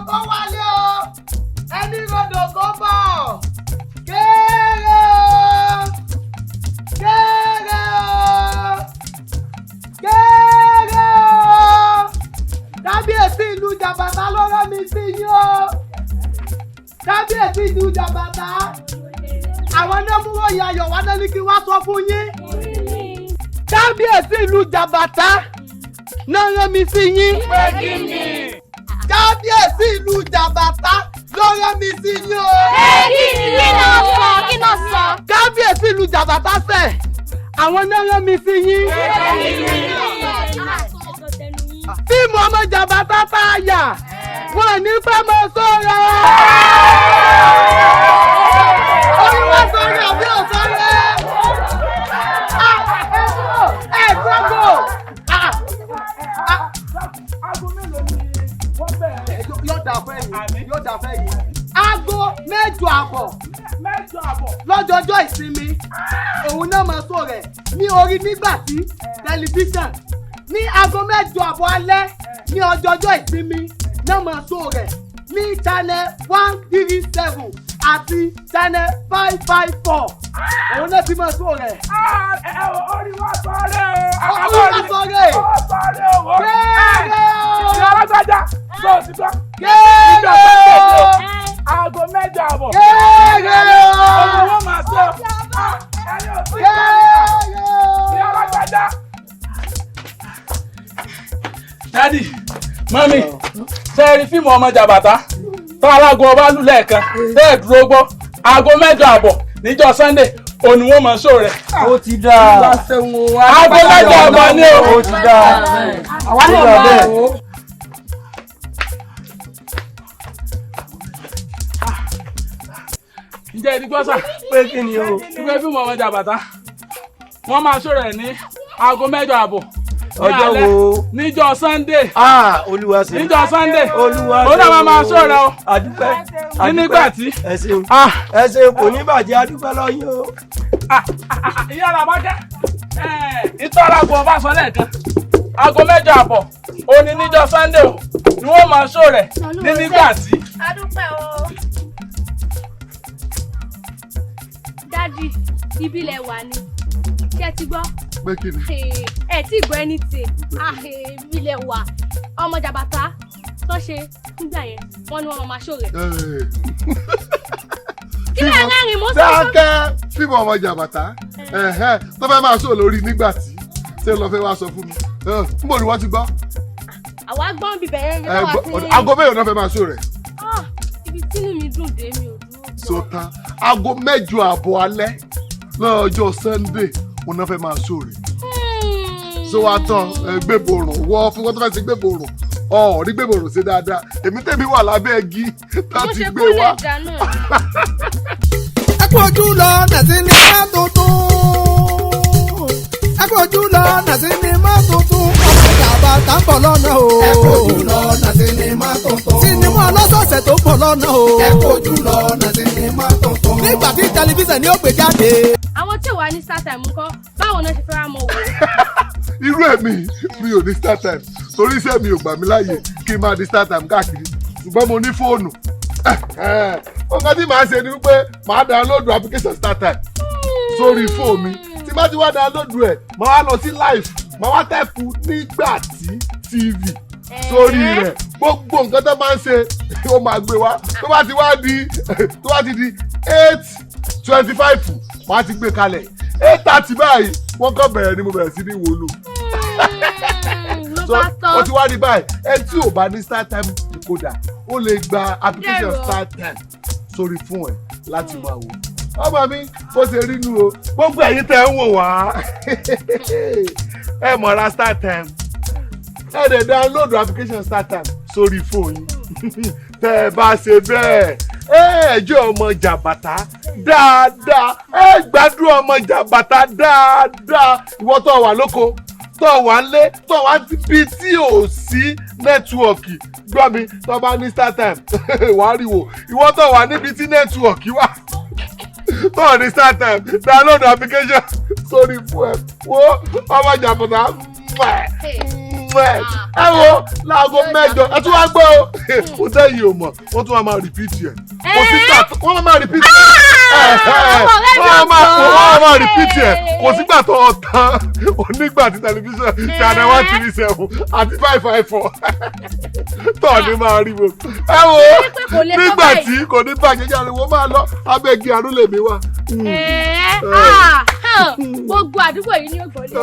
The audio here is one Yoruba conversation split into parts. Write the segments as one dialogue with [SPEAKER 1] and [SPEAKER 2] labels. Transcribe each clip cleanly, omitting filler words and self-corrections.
[SPEAKER 1] Kó wálé o, ẹni rodò kó bọ̀. Kéré o, kéré o, kéré o! Kábíyèsí ìlú Jàbàtà ló rán mi sí yín o. Kábíyèsí ìlú Jàbàtà, àwọn náà mú ròyìn ayọ̀ wá náà ní kí wá sọ fún yín. Kábíyèsí ìlú Jàbàtà náà rán mi sí yín. Kábíyèsí ìlú Jàbàtà ló rán mi sí yín o.
[SPEAKER 2] Kí ló sọ? Kí ló sọ?
[SPEAKER 1] Kábíyèsí ìlú Jàbàtà sẹ̀, àwọn náà rán mi sí yín. Fíìmù ọmọ Jàbàtà tá a yà, wọn ní fẹ́ mọ sóra. Orí wọn sọ̀rọ̀ àbí ò sọ̀rọ̀? Ẹ gbọ́dọ̀.
[SPEAKER 3] Aago mélòó ni wọ́n bẹ̀rẹ̀?
[SPEAKER 1] Yóò dà fẹ́ yìí, yóò dà fẹ́ yìí. Aago 8:30.
[SPEAKER 3] 8:30.
[SPEAKER 1] Lọ́jọ́jọ́ ìsinmi, òun náà máa sọ rẹ̀ ní orí nígbà tí tẹlifíṣàn ní aago 8:30 alẹ́ ní ọjọ́jọ́ ìsinmi náà máa sọ rẹ̀ ní channel 137 àti channel 554, òun náà ti máa sọ rẹ̀.
[SPEAKER 3] Orí wa sọ̀rọ̀ o.
[SPEAKER 1] Orí wa sọ̀rọ̀.
[SPEAKER 3] Ó sọ̀rọ̀ o.
[SPEAKER 1] Kéré o.
[SPEAKER 3] Ìyá alágbájá tó o ti gbọ́.
[SPEAKER 1] Kéré o.
[SPEAKER 3] Aago 8:30.
[SPEAKER 1] Kéré o.
[SPEAKER 3] Òun wọ́n máa sọ. Ẹni ò sí.
[SPEAKER 1] Kéré o.
[SPEAKER 3] Ìyá alágbájá. Daddy, mummy, ṣe é rí fíìmù ọmọ Jàbàtà tó alágo ọba lù lẹ́ẹ̀kan tẹ́ ẹ̀ dúró gbọ́? Aago 8:30 níjọ́ Sunday òní wọ́n máa ṣó rẹ̀.
[SPEAKER 4] Ó ti dáa.
[SPEAKER 3] Aago 8:30 ni o.
[SPEAKER 4] Ó ti dáa.
[SPEAKER 1] Àwa náà máa wò ó.
[SPEAKER 3] Ǹjẹ́ ẹ ti gbọ́ sà?
[SPEAKER 4] Pé kí ni o?
[SPEAKER 3] Ìgbẹ́ fíìmù ọmọ Jàbàtà, wọ́n máa ṣó rẹ̀ ní aago 8:30 ní
[SPEAKER 4] Ọjọ́
[SPEAKER 3] alẹ́
[SPEAKER 4] wo?
[SPEAKER 3] Níjọ́ Sunday.
[SPEAKER 4] Ah, Olúwa ṣeun.
[SPEAKER 3] Níjọ́ Sunday.
[SPEAKER 4] Olúwa
[SPEAKER 3] Ó náà máa máa ṣó rẹ̀ o.
[SPEAKER 4] Àdúpẹ́.
[SPEAKER 3] Ní nígbà tí.
[SPEAKER 4] Ẹ ṣeun.
[SPEAKER 3] Ah.
[SPEAKER 4] Ẹ ṣeun, kò ní bàjẹ́, àdúpẹ́ lọ́yìn o.
[SPEAKER 3] Ah, ah, ah, ìyá làbákẹ́, ìtọ́ alágo ọba sọ lẹ́ẹ̀kan, aago 8:30 òní níjọ́ Sunday o ni wọ́n máa ṣó rẹ̀ ní nígbà tí.
[SPEAKER 2] Adúpẹ́ o. Daddy, ibi lẹ wà ni. Ṣé ẹ ti gbọ́?
[SPEAKER 5] Pé kí ni?
[SPEAKER 2] Ẹ tí gbọ́ anything. Ah, ibi lẹ wà. Ọmọ Jàbàtà tó ṣe nígbà yẹn, wọ́n ní wọ́n máa ṣó rẹ̀. Kí lẹ rẹ́rìn-ín mo sọ fún?
[SPEAKER 5] Dákẹ́. Fíìmù ọmọ Jàbàtà tó fẹ́ máa sọ lórí nígbà tí ṣé lọ fẹ́ wá sọ fún mi ń bò ní wọ́n ti gbọ́.
[SPEAKER 2] Àwa gbọ́n bíbẹ̀ yẹn
[SPEAKER 5] Ẹ
[SPEAKER 2] wá
[SPEAKER 5] gbọ́-
[SPEAKER 2] sí.
[SPEAKER 5] Aago mélòó náà fẹ́ máa sọ rẹ̀?
[SPEAKER 2] Ah, ibi tínú mi dùn dé, mi ò dúró gbọ́.
[SPEAKER 5] Sọtàn, aago 8:30 alẹ́ lọ́jọ́ Sunday òun náà fẹ́ máa sọ rẹ̀. So wá tán, gbéborùn wọ fún wọn tó fẹ́ ṣe gbéborùn ọ̀ rí gbéborùn ṣe dáadáa, èmi tèmi wà lábẹ́ igi tá
[SPEAKER 2] Mo
[SPEAKER 5] ti
[SPEAKER 2] ṣe
[SPEAKER 5] gbé wá.
[SPEAKER 2] kúnlẹ̀ dáná.
[SPEAKER 6] Ẹ kú ojú lọ nà sinimá tuntun. Ẹ kú ojú lọ nà sinimá tuntun. Ọmọ Jàbàtà ń bọ̀ lọ́nà o.
[SPEAKER 7] Ẹ kú ojú lọ nà sinimá tuntun.
[SPEAKER 6] Sinimá ọlọ́sọ̀ọ̀sẹ̀ tó ń bọ̀ lọ́nà o.
[SPEAKER 7] Ẹ kú ojú lọ nà sinimá tuntun.
[SPEAKER 6] Nígbà tí tẹlifíṣàn ni ó gbé jáde.
[SPEAKER 2] Àwọn tí ò wá ní StarTime ńkọ́? Báwo náà ṣe fẹ́ wá mọ̀ wò ó?
[SPEAKER 5] Irú èmi, mi ò ní StarTime torí iṣẹ́ mi ò gbà mí láàyè kí n máa di StarTime káàkiri, ṣùgbọ́n mo ní fóònù. Nǹkan tí màá ṣe ni wípé màá download application StarTime sórí fóònù mi. Tí bá ti wá download ẹ̀, màá wá lọ sí live, màá wá type nígbà tí TV sórí rẹ̀. Gbogbo nǹkan tó máa ń ṣe, ó máa gbé wá. Tó bá ti di 8:25, màá ti gbé kalẹ̀. 8:30 báyìí, wọ́n kàn bẹ̀rẹ̀ ni mo bẹ̀rẹ̀ sí ní wò lò.
[SPEAKER 2] Ló
[SPEAKER 5] So
[SPEAKER 2] bá tán.
[SPEAKER 5] ó ti wá rí báyìí, ẹ tí ò bá ní StarTime decoder, ó lè gba application
[SPEAKER 2] Dẹ̀rọ̀.
[SPEAKER 5] StarTime sórí fún ẹ láti máa wò. Ọmọ mi, bó ṣe rí nu o. Gbogbo ẹ̀yin tẹ́ ń wò wá, ẹ mọ̀ ra StarTime, ẹ dẹ̀ download application StarTime sórí fóònù yín. Tẹ́ ẹ bá ṣe bẹ́ẹ̀, ẹ jẹ́ ọmọ Jàbàtà dáadáa, ẹ gbádùn ọmọ Jàbàtà dáadáa. Ìwọ tó wà lóko, tó wà ńlé, tó wà níbi tí ò sí network, gbọ́ mi, tó bá ní StarTime, wàá rí wò. Ìwọ tó wà níbi tí network wà, tó ní StarTime, download application sórí fún ẹ. Wo ọmọ Jàbàtà.
[SPEAKER 2] Hey.
[SPEAKER 5] Ẹ wo, láago 8, ẹ tún wá gbọ́ o. Kò sẹ́yìn ò mọ̀, wọ́n tún wá máa repeat ẹ̀. Kò sígbà wọ́n máa repeat ẹ̀. Wọ́n máa repeat ẹ̀. Kò sígbà tó ọ̀tán onígbà tí tẹlifíṣàn channel 137 àti 554 tọ́ ni máa rí wo. Ẹ wo, nígbà tí kò ní bàjẹ́ jáde, wọ́n máa lọ abẹ́gi àrùn lèmi wá.
[SPEAKER 2] Gbogbo àdúgbò yìí ni ó gbọ́ lé.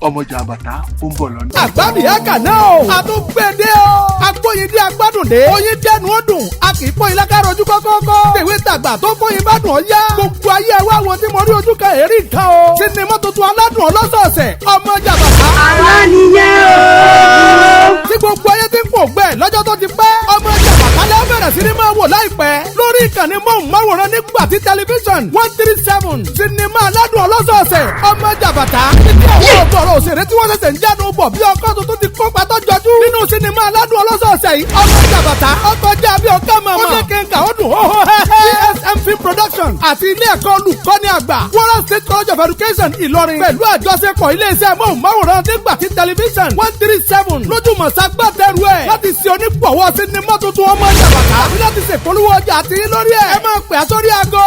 [SPEAKER 5] Ọmọ jàbàtà ó ń bọ̀ lọ́nà.
[SPEAKER 6] Àgbàbí ẹ̀ka náà o. A tún gbé dé o. Agbóyindé agbádùndé. Oyin dẹnu ó dùn. A kì í pọ́n ilá ká rojú kọ́kọ́kọ́. Tèwe tàgbà tó pọ́n bá dùn ọ́ yá. Gbogbo ayé ẹ wá wọn tí mo rí ojú kan èrí nǹkan o. Sinimá tuntun aládùn ọlọ́sọ̀ọ̀sẹ̀. Ọmọ jàbàtà.
[SPEAKER 1] Àwa nìyẹn o.
[SPEAKER 6] Tí gbogbo ayé ti ń pò gbẹ lọ́jọ́ tó ti pẹ́. Ọmọ jàbàtà lẹ́ bẹ̀rẹ̀ sí ni máa wò láìpẹ́. Lórí ìkànnì móhùnmáwòrán nígbà tí tẹlifíṣàn 137 sinimá aládùn ọlọ́sọ̀ọ̀sẹ̀. Ọmọ jàbàtà. Títí àwọn ọ̀gọ̀rọ̀ òṣèré tí wọ́n ṣẹ̀ṣẹ̀ ń jáde bọ̀ bí ọkọ́ tuntun ti kópa tó jọjú. Nínú sinimá aládùn ọlọ́sọ̀ọ̀sẹ̀ yìí, ọmọ jàbàtà ọkọjá bí ọkọ mọ̀mọ́. Ó ní kéńkà ó dùn hóhó hẹ́hẹ́. GSM Film Production àti ilé ẹ̀kọ́ olùkọ́ni àgbà Kwara State College of Education Ìlọrin pẹ̀lú àjọṣepọ̀ iléeṣẹ́ móhùnmáwòrán nígbà tí tẹlifíṣàn 137 lójúmọ̀ sagbátẹrù ẹ̀ láti ṣe onígbọ̀wọ́ sinimá tuntun ọmọ jàbàtà àti láti ṣèpolówó ọjà àti lórí ẹ̀. Ẹ máa pè á sórí aago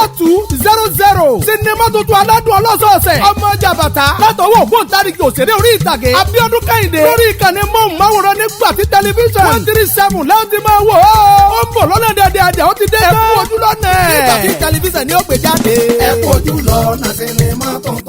[SPEAKER 6] 08035374200. Sinimá tuntun aládùn ọlọ́sọ̀ọ̀sẹ̀ ọmọ jàbàtà látọwọ́ ògbóǹtarìgì òṣèré orí ìtàgé Abíọ́dún Kẹ́hìndé lórí ìkànnì móhùnmáwòrán nígbà tí tẹlifíṣàn 137 lẹ́yìn tí máa wò ó. Ó ń bọ̀ lọ́nà dẹ̀dẹ̀dẹ̀, ó ti dé tán. Ẹ kú ojú lọ́nà ẹ̀.
[SPEAKER 7] Nígbà tí tẹlifíṣàn ni ó gbé jáde. Ẹ kú ojú lọ́nà sinimá tuntun.